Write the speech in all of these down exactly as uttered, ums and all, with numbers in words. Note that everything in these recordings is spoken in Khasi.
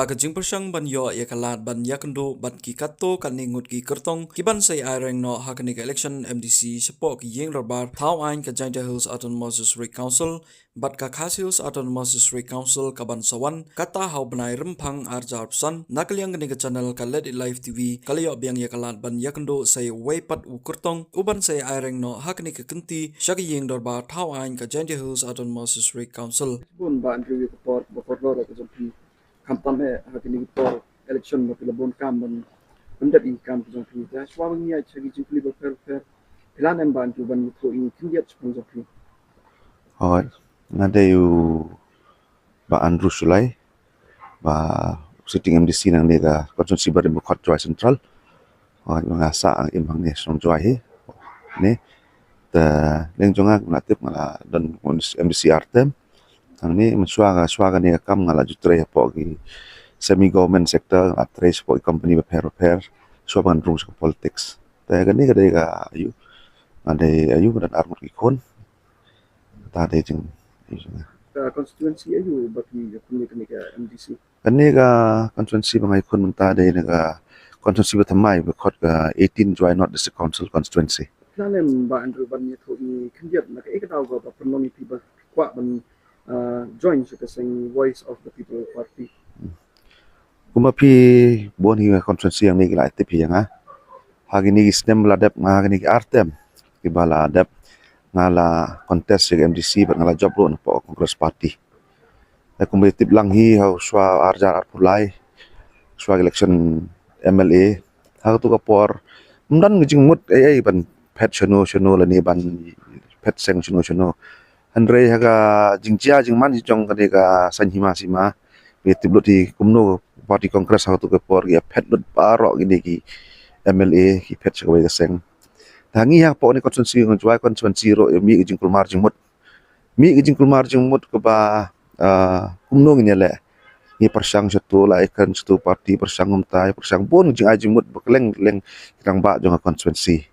Ha ka jingpyrshang ban ïoh ïa ka lad ban ïakynduh bad ki katto katne ngut ki kyrtong ki ban sa ïa reng noh ha kane ka election M D C shapoh ki ïing dorbar thaw aiñ ka Jaintia Hills Autonomous District Council bad ka Khasi Hills Autonomous District Council ka ban sa wan, kata ha u bnai Rymphang ar hajar arphew san, na ka liang kane ka channel ka Let It Live T V ka la ïoh biang ïa ka lad ban ïakynduh sa ïa uwei pat u kyrtong u ban sa ïa reng noh ha kane ka kynti sha ka ïing dorbar thaw aiñ ka Jaintia Hills Autonomous District Council. Bun ba Andrew ïa ka por ba kordor ka jong phi. Khamtam eh ha kine ki por election ba phi la bun kam ban pyndep ïa ki kam ki jong phi. Te shuwa ban ïaid sha ki jingpyni bapher bapher, phi la ïa ban ïathuh ïa ki khyndiat shaphang jong phi? Hooid, nga dei u Bah Andrew Shullai, ba sitting M D C nangne ka constituency ba Ri Mawkhot Jowai Central. Hooid, nga sah im hangne shnong Jowai hi. Ne, te lyngba jong nga, nga tip nga la don M D C ar term. Hangne mynshuwa ka, shuwa kane ka kam nga la ju trei hapoh ki semi government sector, nga la trei shapoh ki company bapher bapher, shuwa ban rung sha ka politics. Te kane ka dei ka aïu, nga dei aïu, nga don ar ngut ki khun. Kata dei jing, aïu jing. Ka constituency aïu ba phi ïakhun ïa kane ka M D C? Kane ka constituency ba nga ïakhun mynta dei na ka constituency ba thymmai, ba khot ka eighteen Jowai North District Council constituency. Phi la lem Bah Andrew ban ïathuh ïa ki khyndiat, na kaei ka daw ba pynlong ïa phi ba kwah ban, ah, join sha ka seng Voice of the People Party? Kumba phi bun hi ha constituency hangne ki la tip hi ïa nga. Ha kine ki snem ba la dep, nga ha kine ki ar term kiba la dep, nga la contest sha ka M D C bad nga la jop ruh napoh Congress Party. Te kumba tip lang hi, ha u shuwa ar hajar arphew lai, shuwa election M L A, ha katu ka por ym don ka jingmut ei ei ban phet shano shano lane ban phet seng shano shano. Hynrei ha ka jingjia jingman jong kane ka saiñ hima sima, phi tip lut hi kumno party Congress ha katu ka por ki ïa phet lut baroh kine ki M L A, ki phet sha kawei ka seng. Te ha ngi hapoh kane constituency, Jowai constituency ruh ïa mih ka jingkulmar jingmut. Mih ka jingkulmar jingmut kaba, ah, kumno ngin ïaleh. Ngi pyrshang shatu, la ïakren shatu party, pyrshang kumta, pyrshang bun jingai jingmut ba kylleng kylleng ki rangbah jong ka constituency.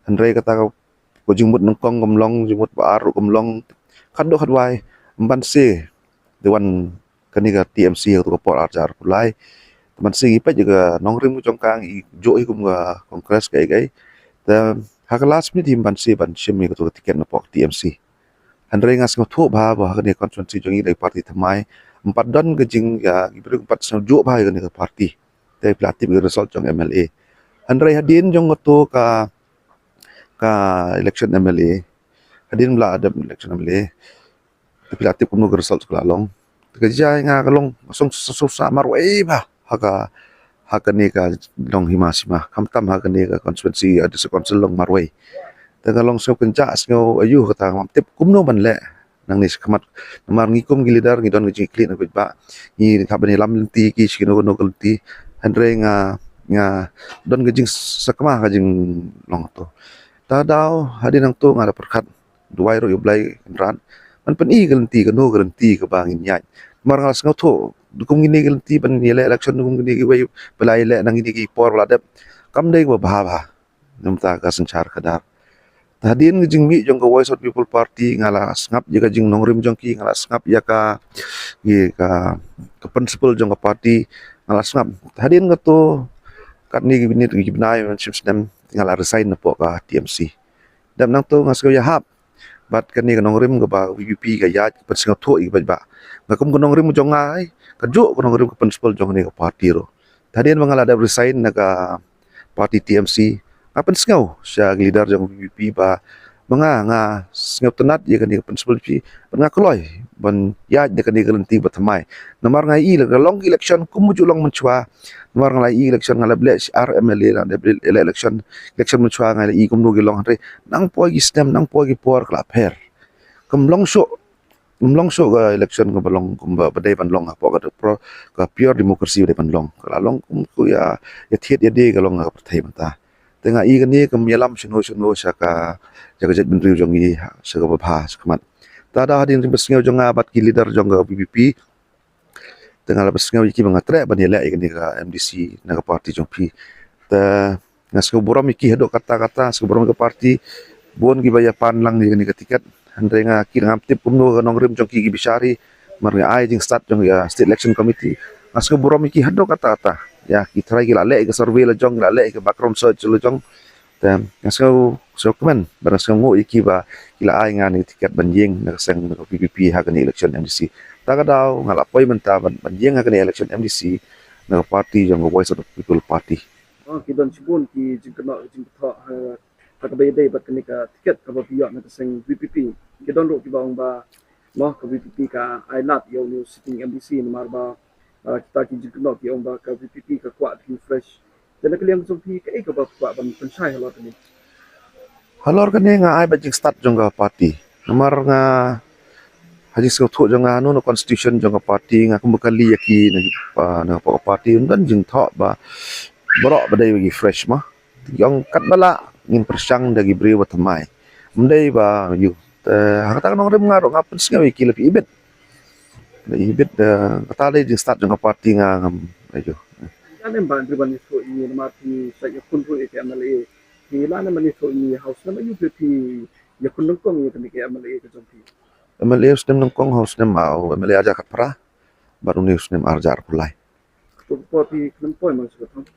Hynrei kata ka jingmut nyngkong kam long, jingmut ba ar ruh kam long. Khatduh khatwai, ym banse dei wan kane ka T M C ha katu ka por ar hajar arphew lai. Te mynta ngi peit ïa ka nongrim jong ka, ngi juh hi kum ka Congress kaei kaei. Te ha ka last minute hi ym banse ban shim ïa katu ka ticket napoh ka T M C. Hynrei nga sngewthuh bha ba ha kane ka constituency jong ngi dei party thymmai, ym pat don ka jing, ïa, ki briew ym pat sngewjuh bha ïa kane ka party. Te phi la tip ïa ka result jong M L A. Hynrei hadien jong katu ka, ka election M L A, hadien ba la dep election M L A, te phi la tip kumno ka result ka la long. Te ka jia ïa nga ka long, nga sngewsih, sngewsih marwei bha ha ka, ha kane ka long hima sima, khamtam ha kane ka constituency, ah, district council long marwei. Te nga long sngewkynjah, sngew aïu kata, ngam tip kumno ban leh nangne shakhmat. Namar ngi kum ki leader ngi don ka jingkylli na ka paidbah, ngi hap ban ïalam lynti ki sha kino kino ka lynti. Hynrei nga, nga don ka jingsakma, ka jinglong to. Te daw hadien nangto nga la pyrkhat, duwai ruh ïa U Blei Kynrad ban pyni ka lynti, kano ka lynti kaba ngin ïaid. Namar nga la sngewthuh, kum kine ki lynti ban ïaleh election, kum kine kiwei ba la ïaleh na kine ki por ba la dep, kam dei kaba bha bha. Namar ka synshar khadar. Te hadien ka jingmih jong ka Voice of People Party, nga la sngap ïa ka jingnongrim jong ki, nga la sngap ïa ka, ïa ka, ka principle jong ka party, nga la sngap. Te hadien kato, katne ki minit, ki bnai, mynshem snem, nga la resign napoh ka T M C. Dep nangto nga sngew ïahap bad kane ka nongrim kaba V P P ka ïaid, ka pynsngewthuh ïa ki paidbah. Nga kum ka nongrim jong nga, ai, ka juh ka nongrim, ka principle jong kane ka party ruh. Te hadien ba nga la dep resign na ka party T M C, nga pynsngew sha ki leader jong V P P ba, ba nga, nga sngewtynnat ïa kane ka principle jong phi, bad nga kloi ban ïaid da kane ka lynti ba thymmai. Namar nga ïohi la ka long election kum ba ju long mynshuwa, namar nga la ïohi election, nga la leh shi ar M L A, la dep leh election, election mynshuwa nga la ïohi kumno ki long, hynrei nang poi ki snem, nang poi ki por ka la pher. Kam long shuh, kam long shuh ka election kaba long kumba ba dei ban long hapoh ka pro-, ka pure democracy ba dei ban long. Ka la long kum ku ïa, ïa thied ïa die ka long ka pyrthei mynta. Te nga ïohi kane kam ïalam shano shano sha ka, sha ka jaitbynriew jong ngi, sha kaba bha shakhmat. Te da hadien jingpynsngew jong nga bad ki leader jong ka V P P, te nga la pynsngew ïa ki ba nga treh ban ïaleh ïa kane ka M D C na ka party jong phi. Te nga sngew burom ïa ki haduh katta katta, sngew burom ïa ka party, bun kiba ïa pan lang ïa kane ka ticket. Hynrei nga, ki, ngam tip kumno ka nongrim jong ki ki bishar hi, namar nga ai jingstad jong ka State Election Committee. Nga sngew burom ïa ki haduh katta katta. Ïa, ki trai ki la leh ïa ka survey la jong, ki la leh ïa ka background search la jong. Te nga sngew, sngew kmen, bad nga sngew nguh ïa ki ba ki la ai nga ïa ka tiket ban ïeng na ka seng na ka V P P ha kane election M D C. Ta ka daw nga la poi mynta ban, ban ïeng ha kane election M D C na ka party jong ka Voice of the People Party. Oh, ki don shibun ki jingkynnoh ki jingkynnoh ha, ha kaba ïadei bad kane ka tiket kaba phi ïoh na ka seng V P P. Ki don ruh kiba ong ba, noh, ka V P P ka ai lad ïa u sitting M D C namar ba, ah, kita ki jingkynnoh ki ong ba ka V P P ka kwah ki fresh. Te na ka liang jong phi kaei kaba kwah ban pynshai halor kane? Halor kane nga ai bad jingstad jong ka party. Namar nga ha jingsngewthuh jong nga, hangno na constitution jong ka party, nga kumba kali ïa ki na, ah, na ka party, ym don jingthoh ba baroh ba dei ba ki fresh mo. Ki ong katba lah ngin pyrshang da ki briew ba thymmai. Ym dei ba ïoh. Te ha kata ka nongrim nga ruh nga pynsngew ïa ki, la phi ibit. La ibit, eh, kata dei jingstad jong ka party nga, ngam, ayo. Lane ban ri ban ïathuh ïa ngi namar phi sa ïakhun ruh ïa ka M L A. Phi lane ban ïathuh ïa ngi ha u snem aïu phi ïakhun nyngkong ïa kane ka M L A ka jong phi? M L A u snem nyngkong ha u snem, ah, u M L A arhajar khatphra bad une u snem arhajar arphew lai. Kito ka por phi khlem poi ma shu ka thong?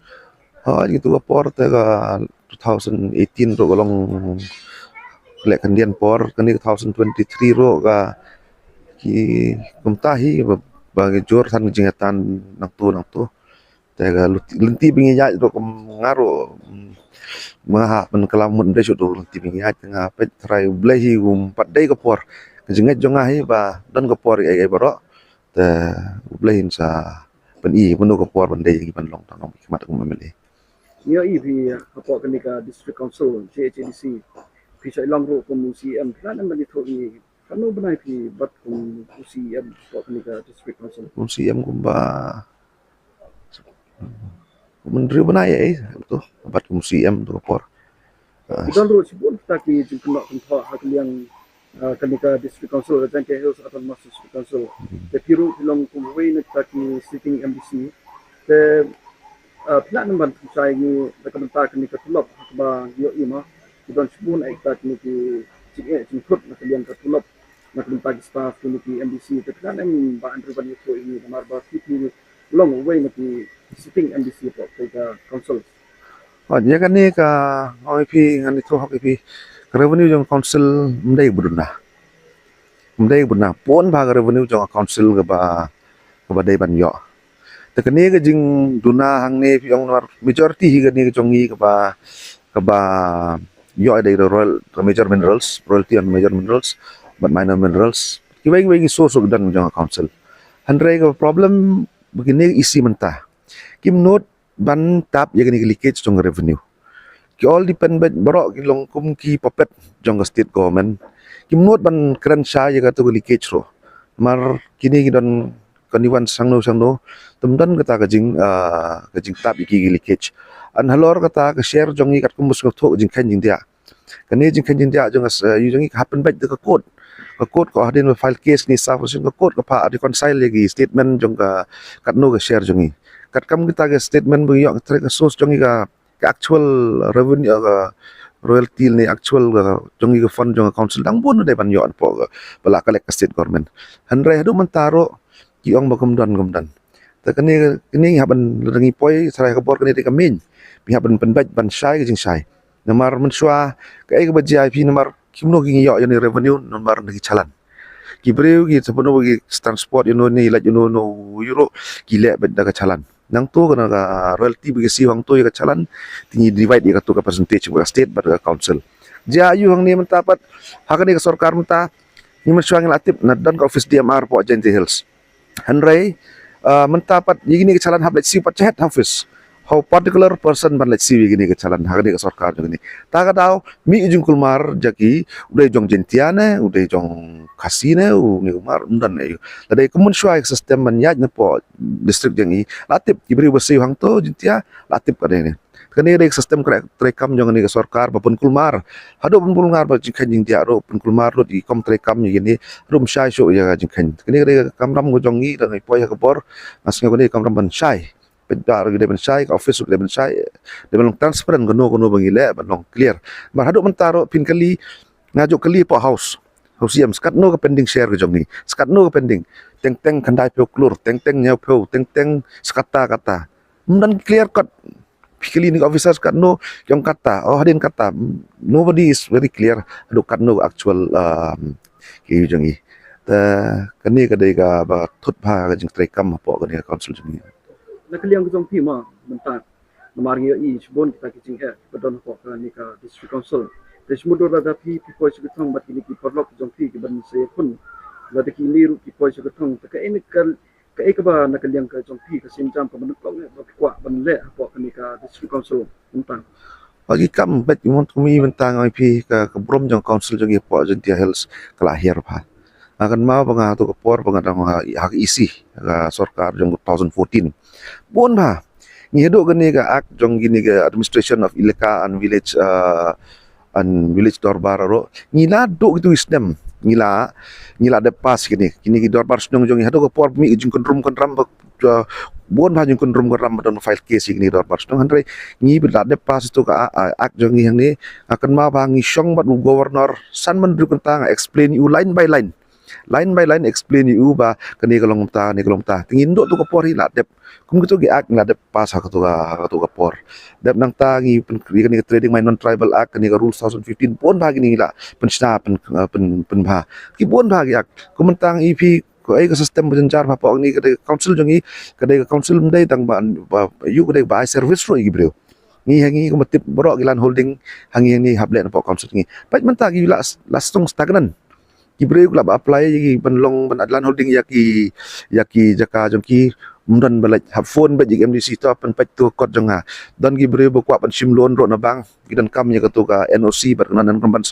Ha, kito ka por te ka two thousand eighteen ruh ka long leh khyndiat por, kane ka two thousand twenty-three ruh ka ki kumta hi ba, ba ki jur than ka jingïatan nangtu nangtu. Te ka lynti, lynti ba ngi ïaid ruh kum nga ruh, mm, nga hap ban klam mut dei shu tu lynti ba ngi ïaid, nga peit trai U Blei hi kum pat dei ka por. Ka jingngeit jong nga hi ba don ka por ïa, ïa baroh. Te U Blei un sa pyni mano ka por ban dei ïa ngi ban long tang long khmat kum M L A. Ngi ïohi phi hapoh kane ka District Council, J H A D C, phi sa long ruh kum u C E M, phi lah ban ïathuh ïa ngi katno bnai phi bat kum u C E M hapoh kane ka District Council? Kum C E M kumba mynriew bnai, eh, tu, bat kum C E M tu ka por. Ah. Ki don ruh shibun kita ki jingkynnoh kynthoh ha ka liang, ah, kane ka District Council, ka Jaintia Hills Autonomous District Council. Hmm. Te phi ruh phi long kum uwei na kita ki sitting M D C. Te, ah, phi lah ban pynshai ïa ngi da ka bynta kane ka tulop ha kaba ïohi ma. Ki don shibun ïa kita kine ki jingeh jingkut na ka liang ka tulop na ka bynta ki staff kine ki M D C. Te phi lah ban ri ban ïathuh ïa ngi namar ba phi phi long uwei na ki sitting M D C hapoh ka council. Oh, ïa kane ka, oh, ïa phi ngan ïathuh hok ïa phi, ka revenue jong council ym dei ba duna. Ym dei ba duna. Bun bha ka revenue jong ka council kaba, kaba dei ban ïoh. Te kane ka jingduna hangne phi ong namar majority hi kane ka jong ngi kaba, kaba ïoh dei royal, major minerals, royalty on major minerals, bad minor minerals. Kiwei kiwei ki source ki don jong ka council. Hynrei ka problem ba kine ïa shi mynta, kim nud ban tap ïa kine ki leakage jong ka revenue. Ki all depend beit baroh, ki long kum ki puppet jong ka state government. Kim nud ban kren shai ïa kato ka leakage ruh. Namar kine ki don kane wan shano shano, te ym don kata ka jing, ah, ka jingtap ïa ki, ki leakage. Yn halor kata ka share jong ngi katkum ba sngewthuh ka jingkheiñ jingdiah. Kane jingkheiñ jingdiah jong ka, eh, ïa jong ngi ka hap pynbeit da ka court. Ka court ka hadien ba file case kine staff association, ka court ka phah reconcile ïa ki statement jong ka katno ka share jong ngi. Katkam kita ka statement ba ïoh ka track ka source jong ngi ka, ka actual revenue, ka royalty ne actual ka jong ngi ka fund jong ka council dang bun dei ban ïoh hapoh ka ba la collect ka state government. Hynrei haduh mynta ruh ki ong ba kum don kum don. Te kane, kane ngi hap ban, lada ngi poi tharai ka bor kane dei ka main. Ngi hap ban pynbeit ban shai ka jingshai. Namar mynshuwa kaei kaba jia ïa phi namar kumno ki ngi ïoh ïa une revenue namar na ki challan. Ki briew ki sa pynno ki transport ïa uno ne, leit ïa uno uno u Europe, ki leh beit da ka challan. Nangto kane ka royalty ba ki siew hangto ïa ka challan, te ngi divide ïa kato ka percentage ba ka state bad ka council. Jia aïu hangne mynta pat, ha kane ka sorkar mynta, ngi mynshuwa ngi la tip na don ka office D M R hapoh Jaintia Hills. Hynrei, ah, mynta pat ïa kine ki challan hap leit siew pat shahead ha office. Ha u particular person ban leit siew ïa kine ki challan ha kane ka sorkar jong kine. Ta ka daw mih jingkulmar jong ki, u dei jong Jaintia ne, u dei jong Khasi ne, u ne kumar, ym don ne. Lada kum mynshuwa ka system ban ïaid napoh district jong ngi, la tip ki briew ba siew hangto Jaintia, la tip ka dei ne. Kane ka dei ka system kre-, treikam jong kane ka sorkar ba pynkulmar. Haduh pynkulmar ba jingkheiñ jingdiah ruh pynkulmar lut ïa ki kam treikam ïa kine, haduh ym shai shuh ïa ka jingkheiñ. Kane ka dei ka kamram ka jong ngi, da ngi poi ha ka bor, nga sngew kane ka kamram ban shai. Peit ba ruh ki dei ban shai, ka office ruh ki dei ban shai. Dei ban long transparent kano kano ba ngi leh, ban long clear. Namar haduh mynta ruh phin kylli, nga ju kylli hapoh House. Hau siem, skat no ka pending share ka jong ngi. Skat no ka pending. Teng teng khyndai phew klur, teng teng hynñiew phew, teng teng skat ta kata. Ym don clear cut. Phi kylli ïa ki officers katno ki ong kata, oh hadien kata. Nobody is very clear haduh katno actual, um, ki jong i. Te kane ka dei kaba thut bha ka jingtreikam hapoh kane ka council jong i. Na ka liang ka jong phi ma mynta, namar ngi ïohi shibun kita ki jingeh ba don hapoh kane ka district council. Te shu mutdur lada phi, phi poi sha ka thong bad kine ki paralok ki jong phi ki ban sa ïakhun, lada kine ruh ki poi sha ka thong, te kaei na ka kaei kaba na ka liang ka jong phi ka sienjam kaba nyngkong eh ba phi kwah ban leh hapoh kane ka district council mynta? Ba ki kam bad ki mon kumi mynta ngi phi ka, ka burom jong council jong i hapoh Jaintia Hills ka la hiar bha. Nga kynmaw ba nga ha tu ka por ba nga dang ha, ha ka E C ka sorkar jong two thousand fourteen. Bun bha ngi haduh kane ka act jong kine ka Administration of Elaka and Village, uh, and Village Dorbar ruh. Ngi la duh kitu ki snem. Ngi la, ngi la dep pass kine. Kine ki dorbar shnong jong ngi haduh ka por mih jingkynrum kynram ba, uh, bun bha jingkynrum kynram ba don file case kine ki dorbar shnong, hynrei ngi la dep pass tu ka, uh, act jong ngi hangne. Nga kynmaw ba ngi shong bad u governor san man briew kynta, nga explain ïa u line by line. Line by line explain ïa u ba kane ka long mynta, kane ka long mynta. Te ngin duh tu ka por hi la dep. Kum kito ki act ngi la dep pass ha katu ka, ha katu ka por. Dep nangta ngi pyn, kane ka Trading by Non-Tribal Act, kane ka Rules two thousand fifteen, bun bha kine ngi la pynshna, pyn, pyn, pynbha. Ki bun bha ki act. Kum mynta ngi phi, kaei ka system ba jynjar bha hapoh kane ka dei ka council jong ngi, ka dei ka council ym dei tang ba, ba, ïa ka dei ba ai service ruh ïa ki briew. Ngi ha ngi kumba tip baroh ki land holding ha ngi, ha ngi hap leh na hapoh council ngi. Peit mynta ki la, la sdang stagnant. Ki briew ki la ba apply ïa ki ban long ban land holding ïa ki, ïa ki jaka jong ki, ym don ba leit, hap phone beit ïa ki M D C, to pynpeit tu kot jong nga. Don ki briew ba kwah ban shim loan ruh na bank, ki donkam ïa katu ka N O C bad ka non-incumbent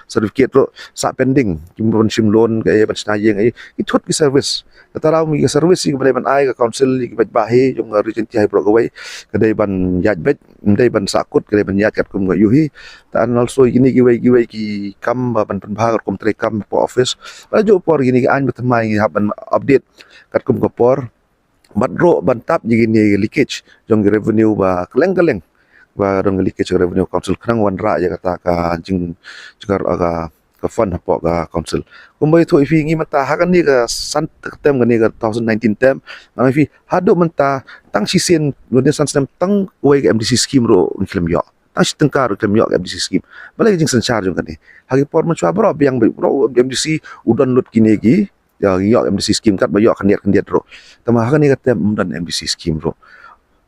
certificate ruh sa pending. Kim ban shim loan kaei, ban shna ïing kaei, ki thut ki service. Kata daw mi ka service ïa ki ba dei ban ai ka council ïa ki paidbah hi jong ka Ri Jaintia hi baroh kawei, ka dei ban ïaid beit, ym dei ban sahkut, ka dei ban ïaid katkum ka ïohi. Te and also kine kiwei kiwei ki kam ba ban pynbha katkum treikam hapoh office. Bad ha kajuh por kine ki aiñ ba thymmai ngi hap ban update katkum ka por. Bad ruh ban tap ïa kine ki leakage jong ki revenue ba kylleng kylleng, ba dang leakage revenue council khnang wanrah ïa kata ka jing, jingkyrpad ka, ka fund hapoh ka council. Kumba ïathuh ïa phi ngi mynta ha kane ka san term, kane ka two thousand nineteen term, nga ong ïa phi haduh mynta tang shisien, within san snem tang kawei ka M D C scheme ruh ngi khlem ïoh. Tang shi tyngka ruh khlem ïoh ka M D C scheme. Balei ka jingsynshar jong kane? Ha ki por mynshuwa baroh biang beit, baroh M D C u don lut kine ki, ïa, ïoh M D C scheme katba ïoh khyndiat khyndiat ruh. Tangba ha kane ka term ym don M D C scheme ruh.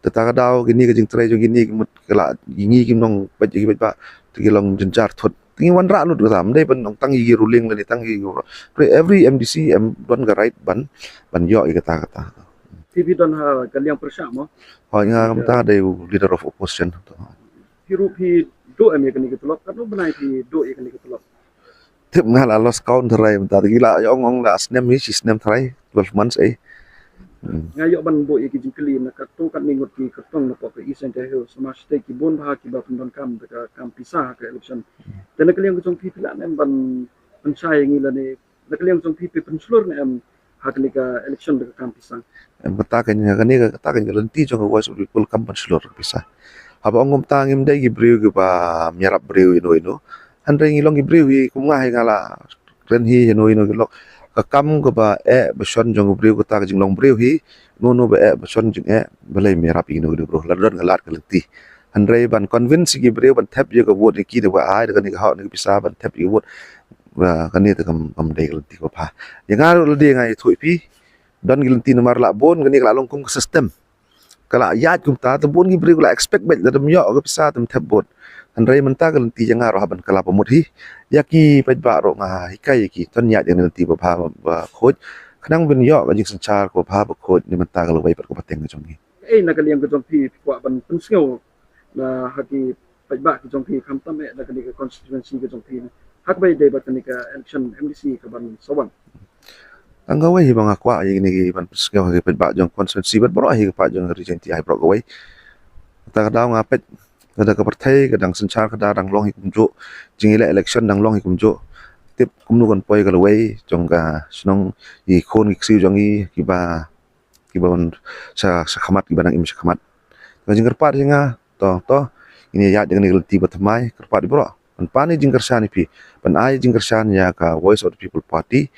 Te ta ka daw kine ka jingtrei jong kine ki mut ka la, ngi kim nong peit, ki peit ba te ki long jynjar thut. Te ngi wanrah lut kata, ym dei ban ong tang ïa ki ruling lane tang ïa ki ruh. Every M D C em don ka right ban, ban ïoh ïa kata kata. Phi, phi don ha ka liang pyrshah mo? Hooid, nga mynta dei u leader of opposition. Phi ruh phi duh em ïa kane ka tulop? Katno bnai phi duh ïa kane ka tulop? Tip nga la lost count tharai mynta, te ki la ong ong la snem hi, shi snem tharai, twelve months eh. Hmm. Nga ïoh ban buh ïa ki jingkylli na katto katne ngut ki kyrtong napoh ka East Jaintia Hills, namar shatei ki bun bha kiba pyndonkam da ka kam pisa ha ka election. Te na ka liang ka jong phi, phi lah ne em ban pynshai ïa ngi lane na ka liang jong phi, phi pynshlur ne em ha kane ka election da ka kam pisa? Em, kata ka, kane ka, kata ka lynti jong ka Voice of the People kam pynshlur pisa. Haba ong kumta ngim dei ki briew kiba ïarap briew ïano ïano. Hynrei ngi long ki briew hi, kum nga hi nga la kren hi ïano ïano ki lok. Ka kam kaba eh ba shon jong ki briew, kata ka jinglong briew hi. Uno uno ba eh ba shon jingeh, balei ym ïarap ïano ïano briew? La don ka lad ka lynti. Hynrei ban convince ïa ki briew ban thep ïa ka vote ïa ki, da ba ai da kane ka hok ne ka pisa ban thep ïa ka vote, ba kane te kam, kam dei ka lynti kaba bha. Ïa nga ruh lade nga ïathuh ïa phi, don ki lynti namar la bun kane ka la long kum ka system. Ka la ïaid kumta, te bun ki briew ka la expect beit lada ym ïoh ka pisa te ym thep vote. Hynrei mynta ka lynti ïa nga ruh hap ban kylla ba mut hi. Ïa ki paidbah ruh nga hikai ïa ki, to ïaid ïa kane ka lynti ba bha ba khuid, khnang ban ïoh ka jingsynshar kaba bha ba khuid na mynta ka lawei bad ka pateng ka jong ngi. Kaei na ka liang ka jong phi phi kwah ban pynsngew na ha ki paidbah ki jong phi, khamtam eh na kane ka constituency ka jong phi, ha kaba ïadei bad kane ka election M D C kaban sa wan? Tang kawei hi ba nga kwah ïa kine ki ban pynsngew ha ki paidbah jong constituency bad baroh hi ki paidbah jong Ri Jaintia hi baroh kawei. Kata ka daw nga peit lada ka pyrthei ka dang synshar, ka dang long hi kumjuh, jingïaleh election dang long hi kumjuh. Tip kumno kan poi ka lawei jong ka shnong, ki khun ki ksiew jong ngi kiba, kiba wan sha, sha khmat, kiba nang im sha khmat. Ka jingkyrpad jong nga, to, to, ngin ïaid da kane ka lynti ba thymmai, kyrpad ïa baroh. Ban pan ïa ka jingkyrshan ïa phi, ban ai ka jingkyrshan ïa ka Voice of the People Party.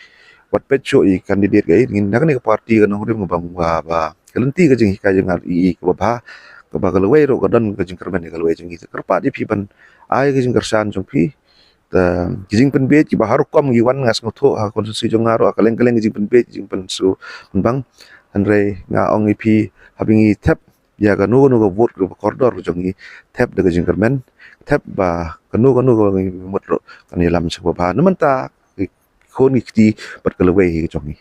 Wat peit shuh ïa ka candidate ka, ïa ngin, na kane ka party ka nongrim ka bang ba, ba ka lynti ka jinghikai jong nga ïa kaba bha, kaba ka lawei ruh ka don ka jingkyrmen ïa ka lawei jong ngi. Kyrpad ïa phi ban ai ka jingkyrshan jong phi. Te ki jingpynbeit kiba ha rukom ki wan, nga sngewthuh ha constituency jong nga ruh ka leng ka leng ki jingpynbeit, ki jingpynsu pynbang. Hynrei nga ong ïa phi, haba ngi thep ïa kano kano ka vote kaba kordor jong ngi, thep da ka jingkyrmen, thep ba kano kano ka ngi mut ruh kan ïalam sha kaba bha na ka bynta ki khun ki kti bad ka lawei hi ka jong ngi.